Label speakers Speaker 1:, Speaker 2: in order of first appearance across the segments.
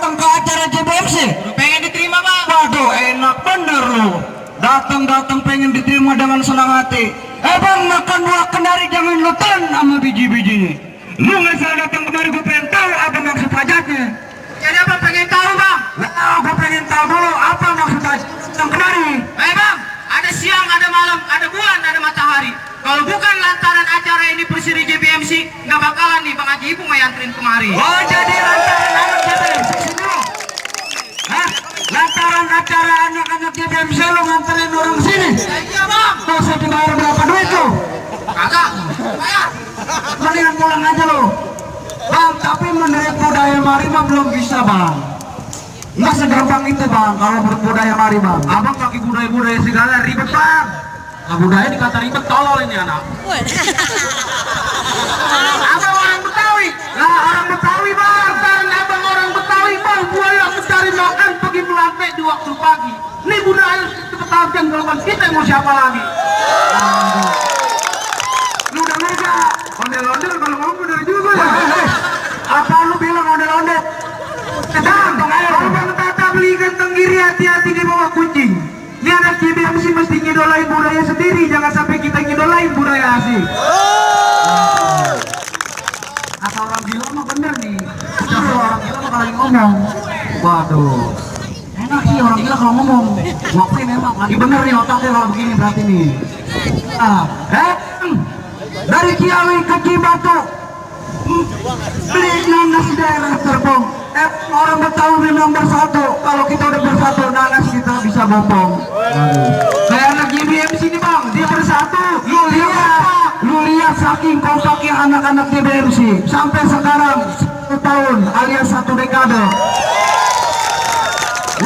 Speaker 1: datang ke acara JBMC?
Speaker 2: Pengen diterima bang.
Speaker 1: Waduh, enak bener lu. Datang-datang pengen diterima dengan senang hati. Bang, makan buah kendari jangan lu telan sama biji-bijinya. Lu ngasal datang kemari gue pengen tahu apa maksud hajatnya.
Speaker 2: Jadi abang pengen tahu bang?
Speaker 1: Nah, gue pengen tahu dulu apa maksud hajat datang kemari.
Speaker 2: Bang, ada siang, ada malam, ada bulan, ada matahari. Kalau bukan lantaran acara ini bersiri JBMC, nggak bakalan nih Bang Haji Ibu nganterin kemari.
Speaker 1: Oh, jadi lantaran anak JBMC sini. Hah? Lantaran acara anak-anak JBMC lu nganterin orang sini?
Speaker 2: Iya bang.
Speaker 1: Tuh, saya dibayar berapa duit tuh?
Speaker 2: Kagak, bayar.
Speaker 1: Mendingan pulang aja lo. Bang, tapi menurut budaya mari mah belum bisa bang. Nggak segampang itu bang kalau berbudaya mari bang.
Speaker 2: Abang pakai budaya-budaya segala ribet bang. Nah, budaya dikata ribet, tolol ini anak. Abang orang Betawi.
Speaker 1: Nah, orang Betawi bang.
Speaker 2: Karena abang orang Betawi bang, buaya mencari makan pergi melantai di waktu pagi. Ini budaya ketahuan golongan kita mau siapa lagi?
Speaker 1: Lu udah mega.
Speaker 2: Ondel-ondel kalau ngomong dari juga ya.
Speaker 1: Apa lu bilang ondel-ondel?
Speaker 2: Bang, abang tata beli kentang giri, hati-hati di bawah kucing. Ini anak JBMC mesti ngidolain budaya sendiri, jangan sampai kita ngidolain budaya asing.
Speaker 1: Apa orang gila mah bener nih. Kalau orang gila mah kalau ngomong. Waduh. Enak sih orang gila kalau ngomong. Ngapain emang? Lagi bener nih otaknya kalau begini berarti nih. Dari Ciawi ke Cibatu. Beli nanas daerah Serpong. Orang Betawi nomor 1. Kalau kita udah bersatu, nanas kita bisa bombong.
Speaker 2: Kayak anak JBMC ini bang, dia bersatu.
Speaker 1: Lu lihat saking kompaknya anak-anak JBMC sampai sekarang 1 tahun alias 1 dekade.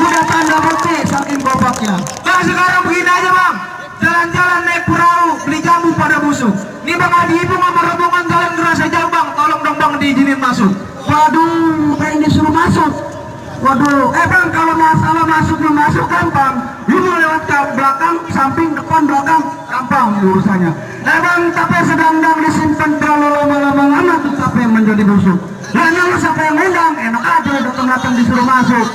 Speaker 1: Udah tanda bukti saking kompaknya.
Speaker 2: Bang sekarang begini aja bang, jalan-jalan naik perahu, beli jamu pada busuk. Ini Bang Haji Ibu sama rombongan jalan gerasa jauh bang, tolong dong bang diizinin masuk.
Speaker 1: Waduh, pengen disuruh masuk. Waduh, bang kalau masalah masuk gampang. Lu mau lewat ke belakang, samping, depan, belakang, gampang urusannya. Bang, tapi sedang disimpan terlalu lama-lama amat sampai menjadi busuk. Nah, lu siapa yang ngundang? Enak aja datang-datang disuruh masuk.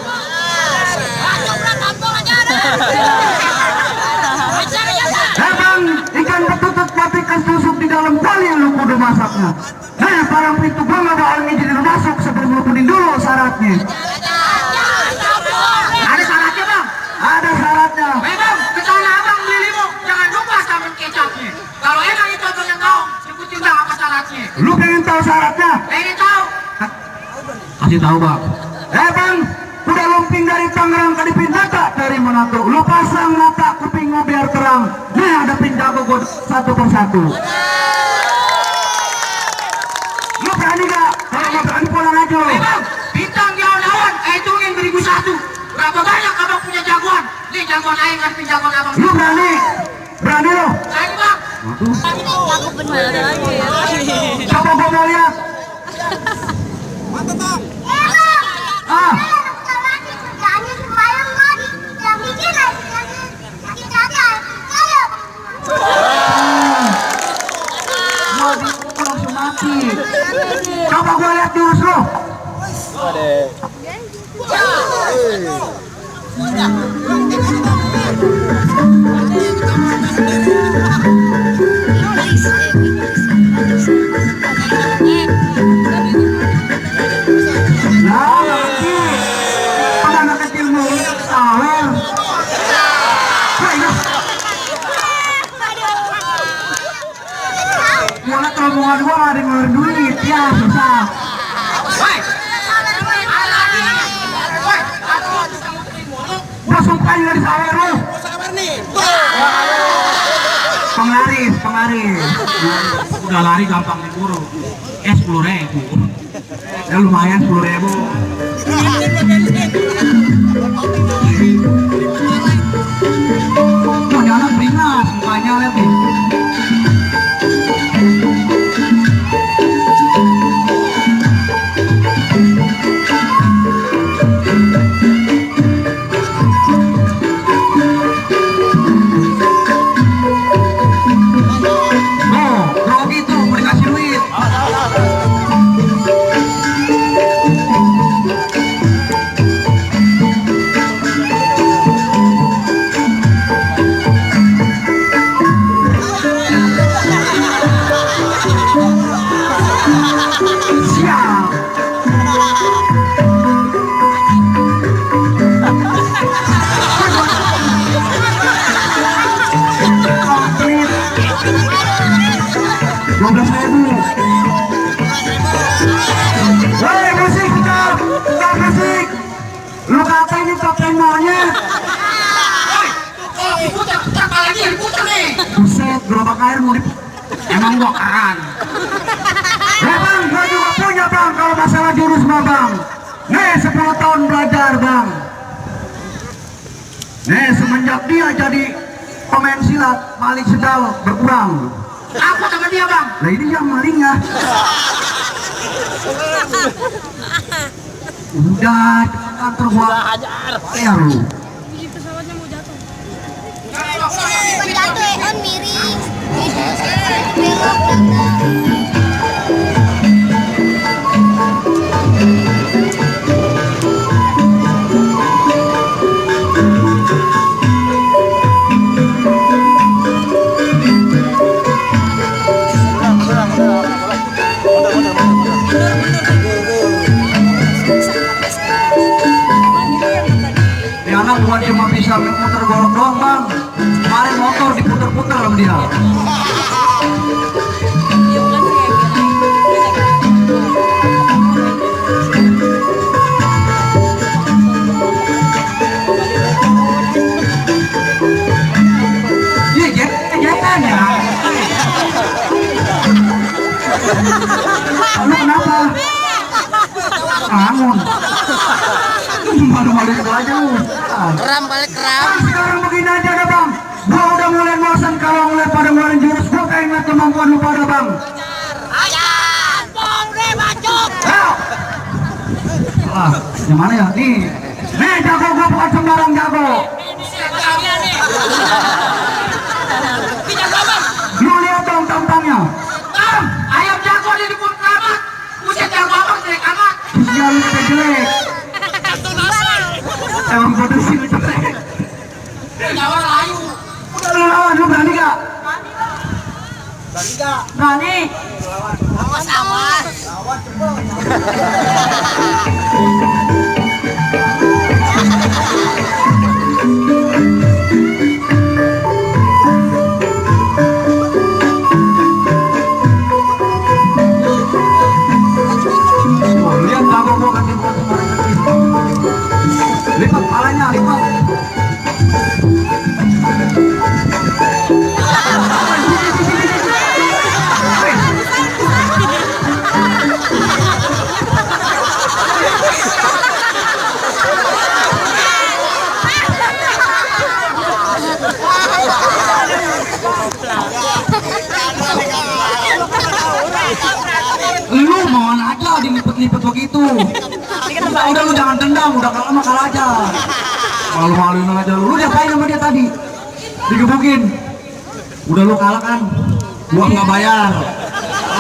Speaker 1: Bang, ikan betutut tapi ikan tusuk di dalam kuali lu kudu masaknya. Nah, parang pintu gua nggak bakal ngizinin lu masuk sebelum lu penuhin dulu syaratnya.
Speaker 2: Ada syaratnya bang?
Speaker 1: Ada syaratnya.
Speaker 2: Bang, kesana abang beli limo, jangan lupa sambal kecapnya. Kalau enak itu abang yang tahu, ikutin bang apa syaratnya.
Speaker 1: Lu pengen tahu syaratnya?
Speaker 2: Pengen tahu?
Speaker 1: Kasih tahu bang. Bang, udah lumping dari Tangerang ke Dipin Mata dari Manado. Lu pasang mata kuping lu biar terang. Nah, ada pinjago gua satu persatu. Lu berani gak? Kalau nggak berani pulang aja.
Speaker 2: Bang, bintang jawan-jawan, hitungin 1001. Berapa banyak abang punya jagoan? Nih jagoan aing ngasih jagoan abang.
Speaker 1: Lu berani? Berani lu?
Speaker 2: Aing bang.
Speaker 3: Aku benar lagi.
Speaker 1: Coba gua mau lihat. Ah. Langsung mati. Coba gua lihat jurus lu. Nah, lagi. Anak kecil mulut awel. Mulai rombongan gua nggak ada ngeluarin duit, ya susah.
Speaker 2: Woi.
Speaker 1: Gua sumpah dari sawer lu. Penglaris.
Speaker 2: Udah lari gampang diburu. 10.000.
Speaker 1: Ya lumayan 10.000. Tuh, ini anak beringas, mukanya lihat nih. air mau emang gua karan. Ya bang, gua juga punya bang kalau masalah jurus mah bang. Nih 10 tahun belajar bang. Nih semenjak dia jadi pemain silat, maling sendal berkurang. Aku sama dia bang. Nah ini yang malingnya. Udah kantor gua ajar. Ya lu.
Speaker 3: Pesawatnya mau jatuh.
Speaker 4: Jatuh on miring.
Speaker 1: Ini anak bukan cuma bisa muter golok doang bang. Kemarin motor diputer-puter sama dia.
Speaker 3: Dia bukan sih yang
Speaker 1: Iya jepennya. Lu kenapa? Bangun. Malu-maluin gua aja lu.
Speaker 4: Keram kali keram.
Speaker 1: Bang, sekarang begini aja dah bang. Gua udah mulai bosan kalau ngeliat pada ngeluarin jurus. Gua kayak ngeliat kemampuan lu pada bang.
Speaker 4: Ajar. Boleh bacok.
Speaker 1: Ayo. Ah, yang mana ya? Nih jago gua bukan sembarang jago. Lu lihat dong tampangnya.
Speaker 2: Ayam jago di depan keramat. Buset jago abang jelek amat.
Speaker 1: Dia lu kayak jelek. Emang bodoh sih lu jelek.
Speaker 2: Jawa layu.
Speaker 1: Udah lu lawan, lu berani gak? Berani.
Speaker 4: Awas awas.
Speaker 1: Oh, lihat jago gua kasih bukan sembarang kecil. Lipat palanya, lipat. Lu mau aja dilipet-lipet begitu. Udah lu jangan tendang, udah kalah mah kalah aja. Malu-maluin aja lu. Lu diapain sama dia tadi? Digebukin. Udah lu kalah kan? Gua nggak bayar.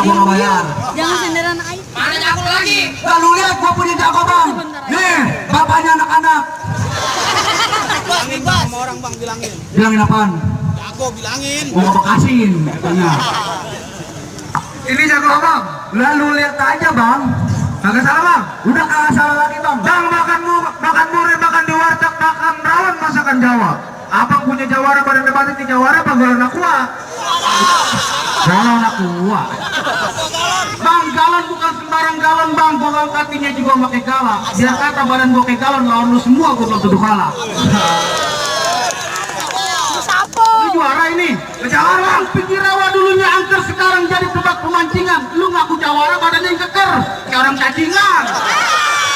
Speaker 1: Gua nggak bayar.
Speaker 3: Jangan senderan air.
Speaker 2: Mana jago lagi?
Speaker 1: Nah, lu lihat gua punya jago bang. Nih, bapaknya anak-anak.
Speaker 5: Bilangin bang sama orang bang, bilangin.
Speaker 1: Bilangin apaan?
Speaker 5: Jago bilangin.
Speaker 1: Gua nggak bekasin katanya. Ini jago abang. Lalu lihat aja bang.
Speaker 2: Kagak salah bang.
Speaker 1: Udah kalah salah lagi bang.
Speaker 2: Bang makan murah makan di warteg makan rawon masakan Jawa. Abang punya jawara badan debat di jawara apa galon aqua?
Speaker 1: Galon aku wah. Bang, galon bukan sembarang galon bang. Bogang kakinya juga pakai galon. Dia kata badan gua kayak galon, lawan lu semua gua belum tentu kalah. Lu juara ini.
Speaker 2: Jawara bang.
Speaker 1: Pikir rawa dulunya angker, sekarang jadi tebak pemancingan. Lu ngaku jawara badannya yang keker. Kayak orang cacingan.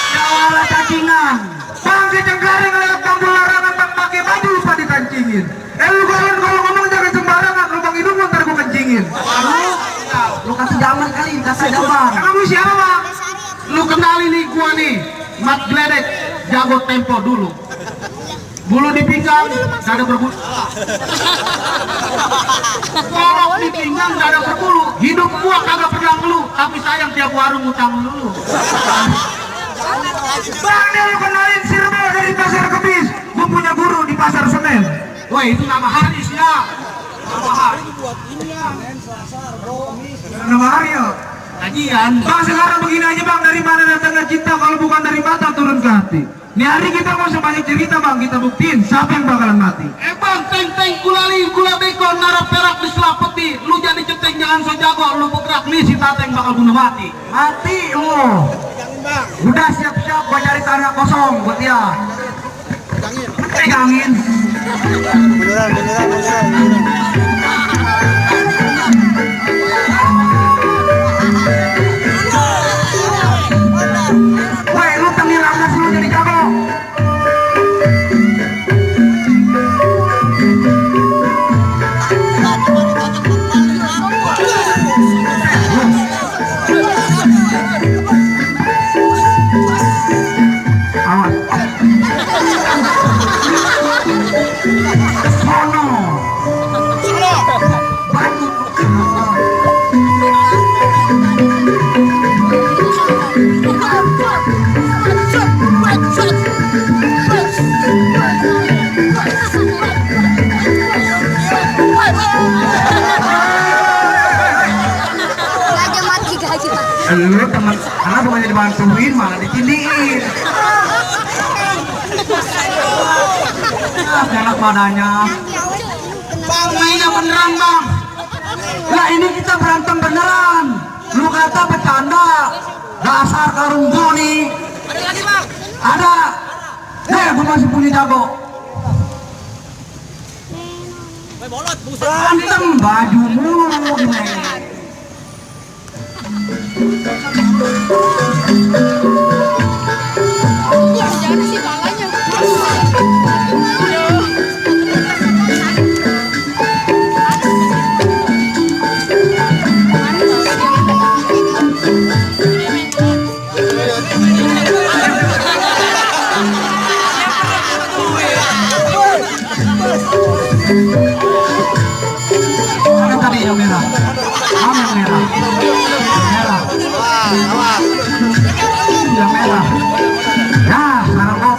Speaker 1: Jawara cacingan.
Speaker 2: Bang kecengkaring lewat kampung larangan bang pakai baju lupa dikancingin. Lu galon kalau ngomong jangan sembarangan. Lubang hidung ntar gua kencingin.
Speaker 1: Lu kasih zaman kali, kasih zaman.
Speaker 2: Emang lu siapa bang?
Speaker 1: Lu kenali nih gua nih, Mat Gledek, jago tempo dulu. Bulu di pinggang, gak ada berbulu. Kolok di pinggang, gak ada berbulu. Hidup gua kagak pernah ngeluh, tapi sayang tiap warung utang dulu.
Speaker 2: Bang dia lu kenalin Sirbo dari pasar Kebis. Gua punya guru di pasar Senen.
Speaker 1: Woi, itu nama Haris ya. Nama Haris.
Speaker 2: Nama Aryo.
Speaker 1: Kajian.
Speaker 2: Bang sekarang begini aja bang, dari mana datangnya cinta kalau bukan dari mata turun ke hati. Nih hari kita mau sebanyak cerita bang, kita buktiin siapa yang bakalan mati.
Speaker 1: Bang, teng-teng kulali, gula beko, nara perak di selapeti. Lu jadi centeng jangan so jago, lu bergerak nih si tateng bakal bunuh mati. Mati lu.
Speaker 5: Bilangin bang.
Speaker 1: Udah siap-siap gua cari tanah kosong buat dia. Pegangin.
Speaker 5: Beneran.
Speaker 1: Lu teman, karena bukannya dibantuin malah dicindiin. Enak badannya.
Speaker 5: Bang, mainnya beneran bang.
Speaker 1: Lah ini kita berantem beneran. Lu kata bercanda. Dasar karung boni.
Speaker 4: Ada lagi bang.
Speaker 1: Ada. Gue masih punya jago.
Speaker 5: Bolot, buset.
Speaker 1: Berantem baju mulu gimana?
Speaker 3: Jangan sih palanya.
Speaker 1: Mana tadi yang merah? Mana yang merah? Merah. Yang merah. Ya, sekarang kok.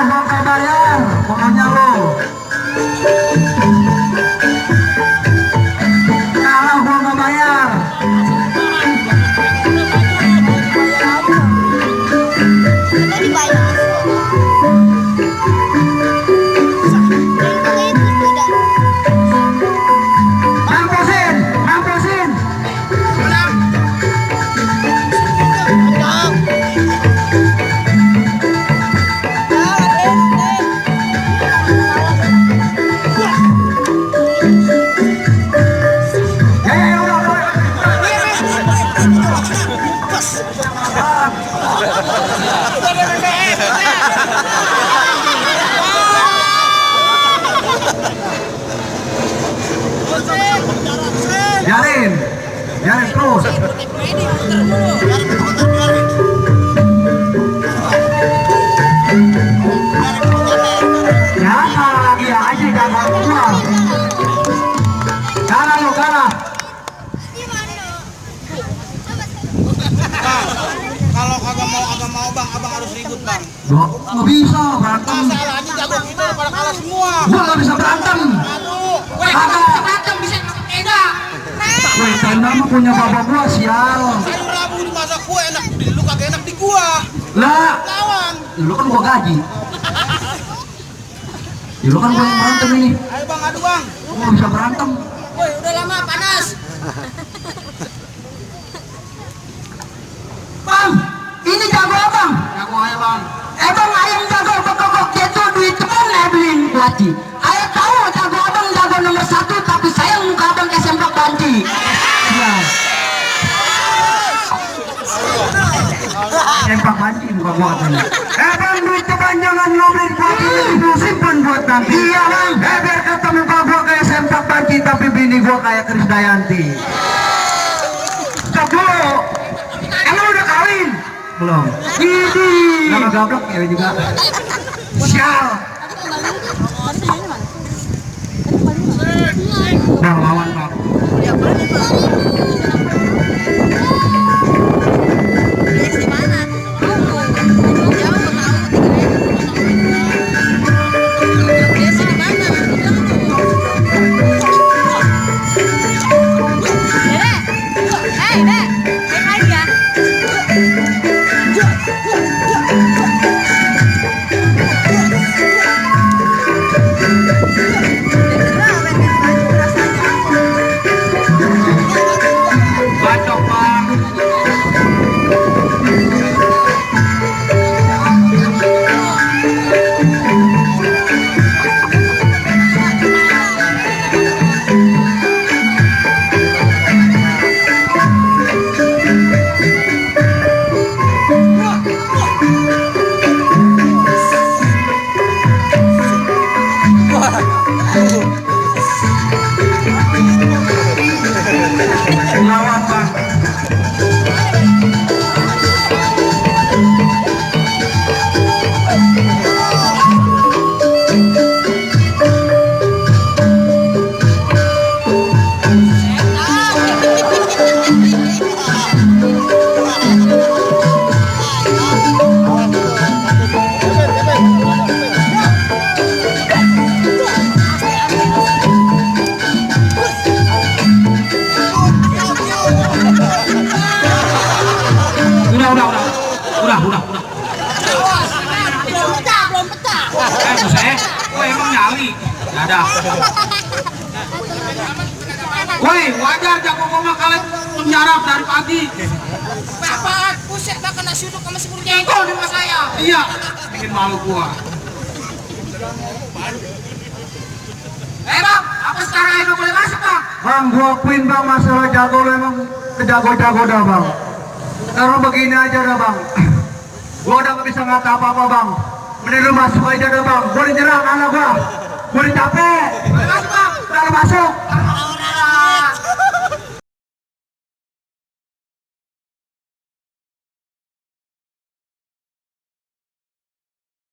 Speaker 1: Mau kau bayar, pokoknya lo. Kalau gua nggak bayar,
Speaker 4: Kita dibayar.
Speaker 1: mampusin, mampusin. Biarin, biarin terus. Ya, kalau lagi aja jangan gua. Kalah lu, kalah.
Speaker 5: Kalau kagak mau bang, abang harus ribut bang.
Speaker 1: Gua nggak bisa berantem.
Speaker 5: Masalahnya jago kita pada kalah semua.
Speaker 1: Gua nggak bisa berantem.
Speaker 5: Aduh,
Speaker 1: Kagak.
Speaker 4: Berantem bisa tenda.
Speaker 1: Woi, tenda mah punya bapak gua sial.
Speaker 5: sayur rabu dimasak kue enak di lu, kagak enak di gua.
Speaker 1: Lah,
Speaker 5: Lawan.
Speaker 1: lu kan gua gaji. Ya, lu kan gua yang berantem ini.
Speaker 5: Ayo bang, adu bang.
Speaker 1: Gua nggak bisa berantem.
Speaker 4: Woi, udah lama panas.
Speaker 1: Bang, ini jago abang.
Speaker 5: Jago aja bang.
Speaker 1: Abang ayam jago pokok gitu duit temen beliin kuaci. Ayah tahu jago abang jago nomor 1 tapi sayang muka abang kayak semprot banci. Ya. Semprot banci muka gua katanya. Abang duit kepanjangan lo beli kuaci itu simpen buat nanti. Iya bang. Biar kata muka gua kayak semprot banci tapi bini gua kayak Krisdayanti. Jago. Emang udah kawin? Belum. Gini. Nama gablok ya juga. Sial. Bang lawan bang. Bacok bang. Lawan bang. Ada. Woi, wajar jago koma kalian menyarap dari pagi.
Speaker 4: Bapak, buset dah kena sudut sama si Burjengkol di rumah saya.
Speaker 1: Iya, bikin malu gua.
Speaker 4: Bang, apa sekarang Edo boleh masuk bang?
Speaker 1: Bang, gua akuin bang masalah jago lo emang kejago-jago dah bang. Sekarang begini aja dah bang. Gua udah gak bisa ngata apa-apa bang. Mending lu masuk aja dah bang. Gua udah nyerang anak gua. Gua udah capek.
Speaker 4: Boleh masuk bang?
Speaker 1: Udah lu masuk.